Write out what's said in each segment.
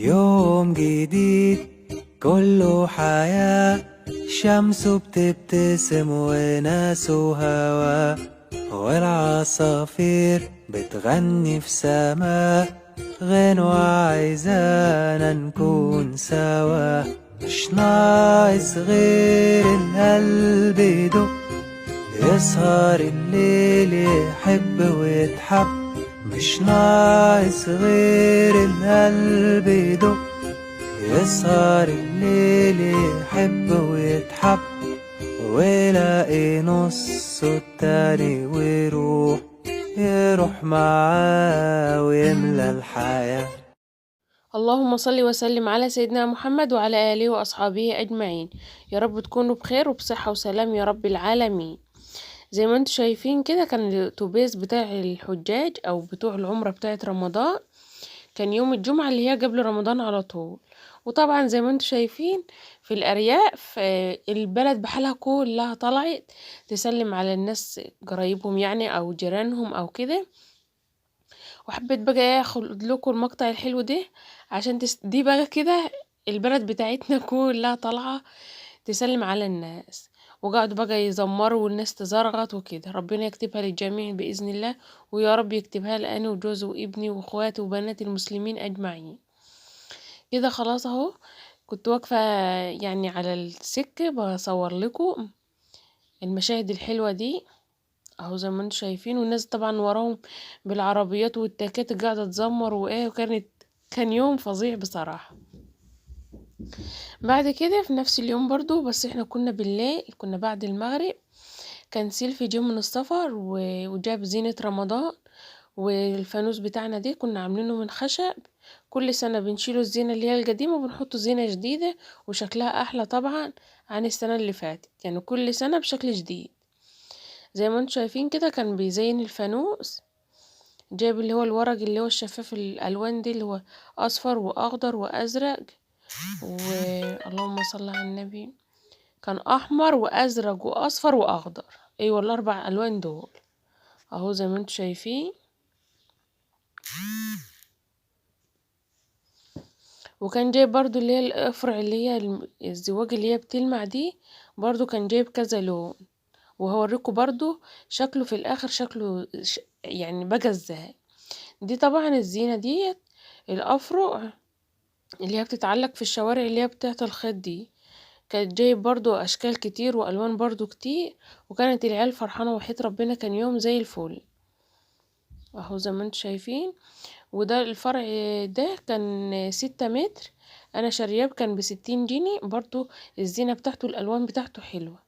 يوم جديد كله حياة، شمسه بتبتسم وناسه هوا، والعصافير بتغني في سما غنوة عايزانا نكون سوا. مش ناقص غير القلب يدق، يسهر الليل يحب ويتحب. مش ناقص غير القلب يدق، يسهر الليل يحب ويتحب، ويلاقي نصه التاني ويروح يروح معاه ويملى الحياة. اللهم صل وسلم على سيدنا محمد وعلى آله وأصحابه أجمعين. يا رب تكونوا بخير وبصحة وسلام يا رب العالمين. زي ما انتم شايفين كده، كان الأتوبيس بتاع الحجاج أو بتوع العمرة بتاعة رمضان، كان يوم الجمعة اللي هي قبل رمضان على طول. وطبعا زي ما انتم شايفين في الأرياف، البلد بحالها كلها طلعت تسلم على الناس قرايبهم يعني أو جيرانهم أو كده. وحبيت بقى اخد لكم المقطع الحلو ده عشان دي بقى كده البلد بتاعتنا كلها طالعة تسلم على الناس، وقعدوا بقى يزمروا والناس تزرغط وكده. ربنا يكتبها للجميع بإذن الله، ويا رب يكتبها لأنا وجوزي وابني واخواتي وبنات المسلمين أجمعين. كده خلاص اهو، كنت واقفة يعني على السكة بصور لكم المشاهد الحلوة دي اهو زي ما انتم شايفين، والناس طبعا وراهم بالعربيات والتكاتك قاعدة تزمر وايه، كان يوم فظيع بصراحة. بعد كده في نفس اليوم برضو، بس احنا كنا بالليل، كنا بعد المغرب، كان سيلفي جه من السفر وجاب زينة رمضان، والفانوس بتاعنا دي كنا عاملينه من خشب. كل سنة بنشيله الزينة اللي هي القديمة وبنحط زينة جديدة وشكلها أحلى طبعا عن السنة اللي فاتت، يعني كل سنة بشكل جديد. زي ما انتم شايفين كده كان بيزين الفانوس، جايب اللي هو الورق اللي هو الشفاف الألوان دي اللي هو أصفر وأخضر وأزرق، واللهم صل على النبي، كان أحمر وأزرق وأصفر وأخضر، أيوة الأربع ألوان دول أهو زي ما انتم شايفين. وكان جايب برضو اللي هي الأفرع اللي هي الزواج اللي هي بتلمع دي، برضو كان جايب كذا لون، وهوريكم برضو شكله في الآخر، شكله يعني بقى ازاي. دي طبعا الزينة ديت الأفرع اللي هي بتتعلق في الشوارع اللي هي بتاعة الخيط دي، كانت جايب برضو أشكال كتير وألوان برضو كتير، وكانت العيال فرحانة وحياة ربنا كان يوم زي الفل اهو زي ما انتم شايفين. وده الفرع ده كان 6 متر، انا شارياه كان ب60 جنيه، برضو الزينة بتاعته الألوان بتاعته حلوة.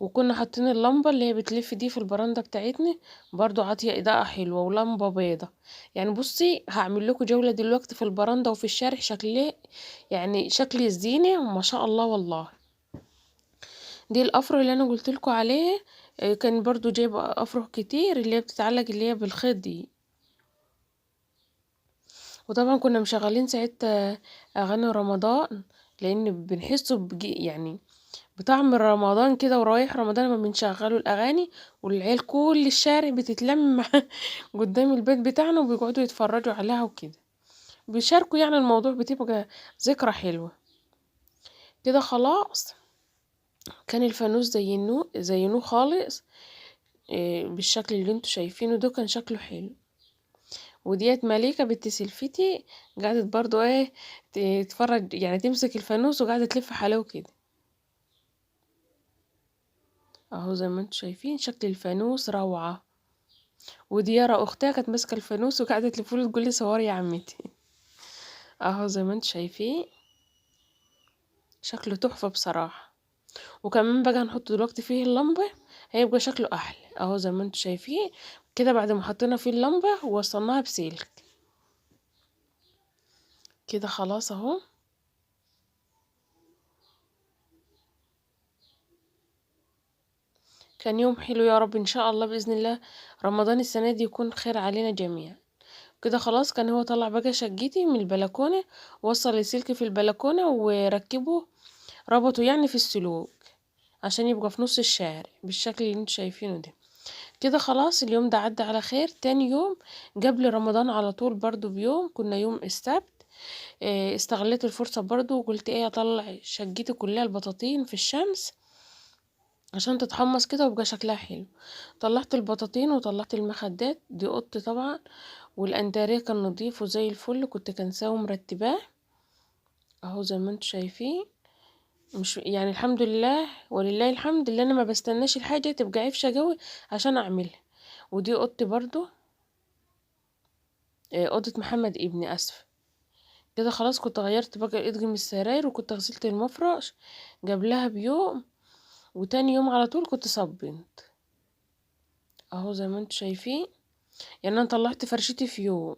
وكنا حاطين اللمبة اللي هي بتلف دي في البرندة بتاعتنا، برضو عاطية إضاءة حلوة ولمبة بيضة. يعني بصي هعمل لكم جولة دلوقتي في البرندة وفي الشارع، شكل يعني شكل الزينة ما شاء الله والله. دي الأفرع اللي أنا قلت لكم عليه، كان برضو جايب أفرع كتير اللي هي بتتعلق اللي هي بالخيط دي. وطبعا كنا مشغلين ساعتها أغاني رمضان، لأن بنحسه يعني بطعم رمضان كده ورايح رمضان لما بنشغلوا الأغاني، والعيال كل الشارع بتتلم قدام البيت بتاعنا وبيقعدوا يتفرجوا عليها وكده، بيشاركوا يعني الموضوع، بتبقى ذكرى حلوة كده. خلاص كان الفانوس زينوه خالص، بالشكل اللي انتوا شايفينه ده، كان شكله حلو. وديت مليكة بنت سلفتي قعدت برضو تتفرج، يعني تمسك الفانوس وقعدت تلف حاله كده اهو زي ما انتوا شايفين شكل الفانوس روعة. وديارة اختها كانت ماسكة الفانوس وقعدت تلفله تقول لي صوري يا عمتي اهو زي ما انتوا شايفين شكله تحفة بصراحة. وكمان بقى هنحط دلوقتي فيه اللمبة هيبقى شكله احلى اهو زي ما انتوا شايفين كده. بعد ما حطينا فيه اللمبة ووصلناها بسلك كده خلاص اهو. كان يوم حلو يا رب، ان شاء الله باذن الله رمضان السنه دي يكون خير علينا جميعا. كده خلاص كان هو طلع بقى شقتي من البلكونه، وصل السلك في البلكونه وركبه، ربطه يعني في السلوك عشان يبقى في نص الشارع بالشكل اللي انتوا شايفينه ده. كده خلاص اليوم ده عدى على خير. تاني يوم قبل رمضان على طول برضو بيوم، كنا يوم السبت، استغليت الفرصة برضو وقلت ايه اطلع شقتي كلها البطاطين في الشمس عشان تتحمص كده ويبقى شكلها حلو. طلعت البطاطين وطلعت المخدات، دي اوضتي طبعا، والانتريه كان نضيف وزي الفل، كنت كنساه ومرتباه اهو زي ما انتم شايفين. مش يعني الحمد لله ولله الحمد اللي انا ما بستناش الحاجة تبقى عفشه قوي عشان اعملها. ودي اوضتي برضو، اوضة محمد ابني، اسف. كده خلاص كنت غيرت بقى اطقم السراير، وكنت غسلت المفرش قبلها بيوم، وتاني يوم على طول كنت صبنت اهو زي ما انتم شايفين. يعني انا طلعت فرشتي في يوم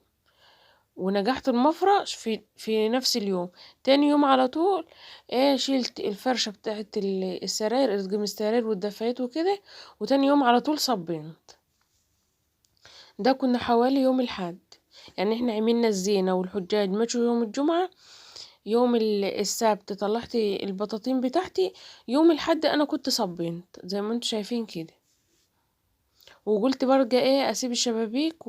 ونجحت المفرش في نفس اليوم، تاني يوم على طول ايه شيلت الفرشة بتاعت السراير، اطقم السراير والدفايات وكده، وتاني يوم على طول صبنت. ده كنا حوالي يوم الحد، يعني احنا عملنا الزينة والحجاج مشوا يوم الجمعة، يوم السبت طلعت البطاطين بتاعتي، يوم الحد انا كنت صبنت زي ما انتم شايفين كده. وقلت برجع ايه اسيب الشبابيك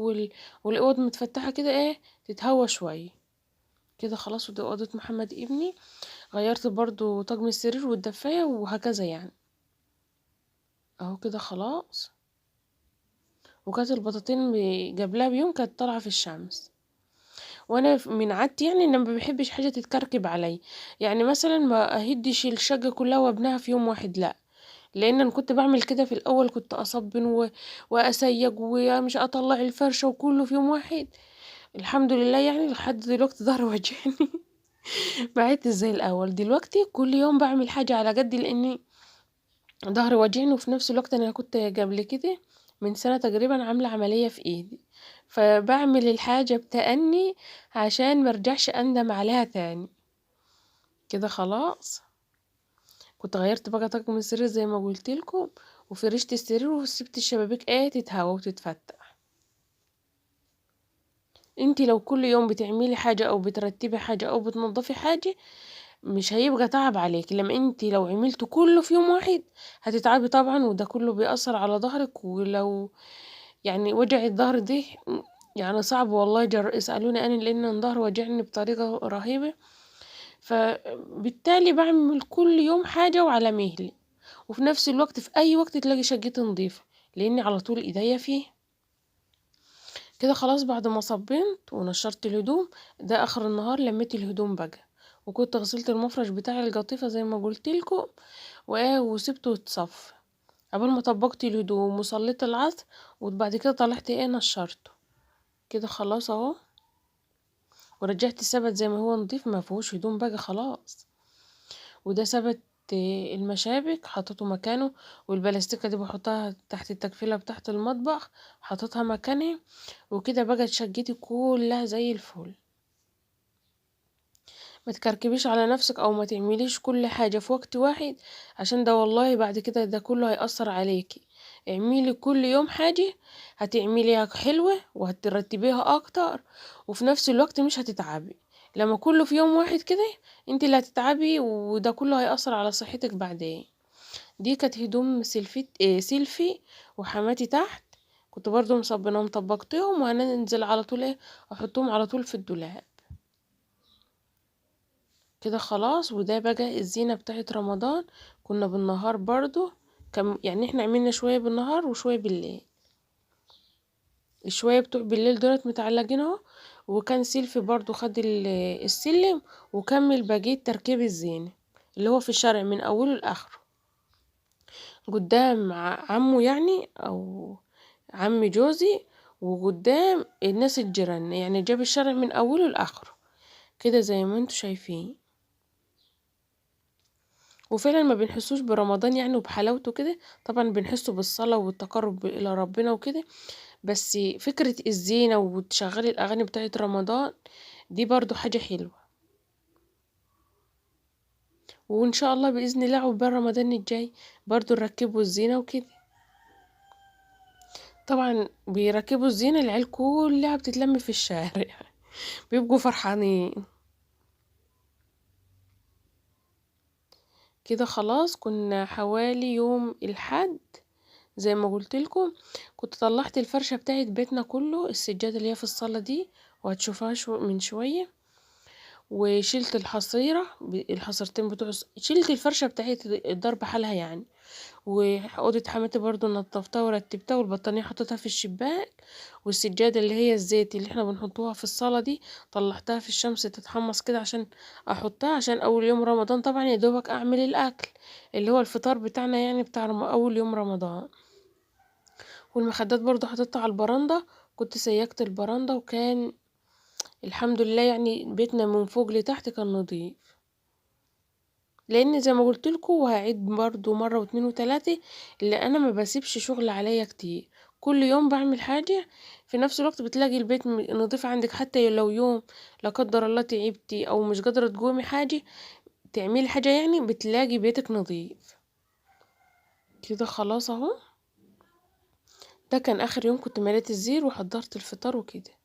والاوض متفتحه كده ايه تتهوى شوية كده خلاص. ودي اوضة محمد ابني، غيرت برضو طقم السرير والدفايه وهكذا يعني اهو كده خلاص. وكانت البطاطين قبلها بيوم كانت طالعه في الشمس. وانا من عادتي يعني ان ما بحبش حاجة تتكركب علي، يعني مثلا ما اهدش الشقة كلها وابنها في يوم واحد، لا، لان انا كنت بعمل كده في الاول، كنت اصبن واسيج ومش اطلع الفرشة وكله في يوم واحد. الحمد لله يعني لحد دلوقتي ظهري وجعني بعدت زي الاول. دلوقتي كل يوم بعمل حاجة على قدي لاني ظهري وجعني، وفي نفس الوقت انا كنت قبل كده من سنة تقريبا عامله عملية في ايدي، فبعمل الحاجة بتأني عشان مرجعش اندم عليها تاني كده خلاص. كنت غيرت بقى طقم السرير زي ما قلت لكم، وفرشت السرير وسبت الشبابيك ايه تتهوى وتتفتح. انتي لو كل يوم بتعملي حاجة او بترتبي حاجة او بتنظفي حاجة مش هيبقى تعب عليك، لما انتي لو عملته كله في يوم واحد هتتعبي طبعا، وده كله بيأثر على ظهرك. ولو يعني وجع الظهر ده يعني صعب والله، اسألوني انا لان الظهر وجعني بطريقة رهيبة. فبالتالي بعمل كل يوم حاجة وعلى مهلي، وفي نفس الوقت في اي وقت تلاقي شقتي نظيفة لاني على طول ايديا فيه كده خلاص. بعد ما صبنت ونشرت الهدوم، ده اخر النهار لميت الهدوم بقى، وكنت غسلت المفرش بتاع القطيفة زي ما قلت لكم وسبته يتصفى قبل ما طبقت الهدوم وصليت العصر، وبعد كده طلعت ايه نشرته كده خلاص اهو. ورجعت السبت زي ما هو نضيف ما فيهوش هدوم بقى خلاص. وده سبت المشابك حطيته مكانه، والبلاستيكه دي بحطها تحت التكفيله بتاعت المطبخ حطيتها مكانها، وكده بقت شقتي كلها زي الفل. ما تكركبيش على نفسك او ما تعمليش كل حاجة في وقت واحد، عشان ده والله بعد كده ده كله هيأثر عليكي. اعملي كل يوم حاجة هتعمليها حلوة وهترتبيها اكتر، وفي نفس الوقت مش هتتعبي. لما كله في يوم واحد كده انت اللي هتتعبي، وده كله هيأثر على صحتك بعدين. دي كانت هدوم سيلفي وحماتي تحت، كنت برضو مصبناهم طبقتهم، وهننزل على طول ايه احطهم على طول في الدولاب كده خلاص. وده بقى الزينة بتاعت رمضان، كنا بالنهار برضو يعني احنا عملنا شوية بالنهار وشوية بالليل. الشوية بتوع بالليل دولت متعلقين اهو. وكان سيلفي برضو خد السلم وكمل بقية تركيب الزينة اللي هو في الشارع من اوله لاخره قدام عمه يعني او عم جوزي، وقدام الناس الجيران، يعني جاب الشارع من اوله لاخره كده زي ما انتم شايفين. وفعلا ما بنحسوش برمضان يعني وبحلاوته كده، طبعا بنحسه بالصلاة والتقرب الى ربنا وكده، بس فكرة الزينة وتشغلي الاغاني بتاعت رمضان دي برضو حاجة حلوة. وان شاء الله باذن الله عقبال رمضان الجاي برضو نركبوا الزينة وكده. طبعا بيركبوا الزينة العيال كلها بتتلم في الشارع بيبقوا فرحانين كده خلاص. كنا حوالي يوم الحد زي ما قلت لكم كنت طلعت الفرشة بتاعت بيتنا كله، السجادة اللي هي في الصاله دي وهتشوفوها من شوية، وشلت الحصيرة، الحصيرتين بتوع، شلت الفرشة بتاعت الدار بحالها يعني. وأوضة حماتي برضو نظفتها ورتبتها، والبطانية حطيتها في الشباك، والسجادة اللي هي الزيت اللي احنا بنحطوها في الصالة دي طلعتها في الشمس تتحمص كده عشان احطها، عشان اول يوم رمضان طبعا يا دوبك اعمل الاكل اللي هو الفطار بتاعنا يعني بتاع اول يوم رمضان. والمخدات برضو حطيتها على البرندة، كنت سيكت البرندة، وكان الحمد لله يعني بيتنا من فوق لتحت كان نظيف. لان زي ما قلت لكم وهعيد برضو مرة واتنين وتلاتة، اللي انا ما بسيبش شغل عليا كتير، كل يوم بعمل حاجة. في نفس الوقت بتلاقي البيت نظيف عندك، حتى لو يوم لا قدر الله تعبتي او مش قادرة تقومي حاجة تعملي حاجة يعني، بتلاقي بيتك نظيف كده. خلاص اهو ده كان اخر يوم كنت مليت الزير وحضرت الفطار وكده.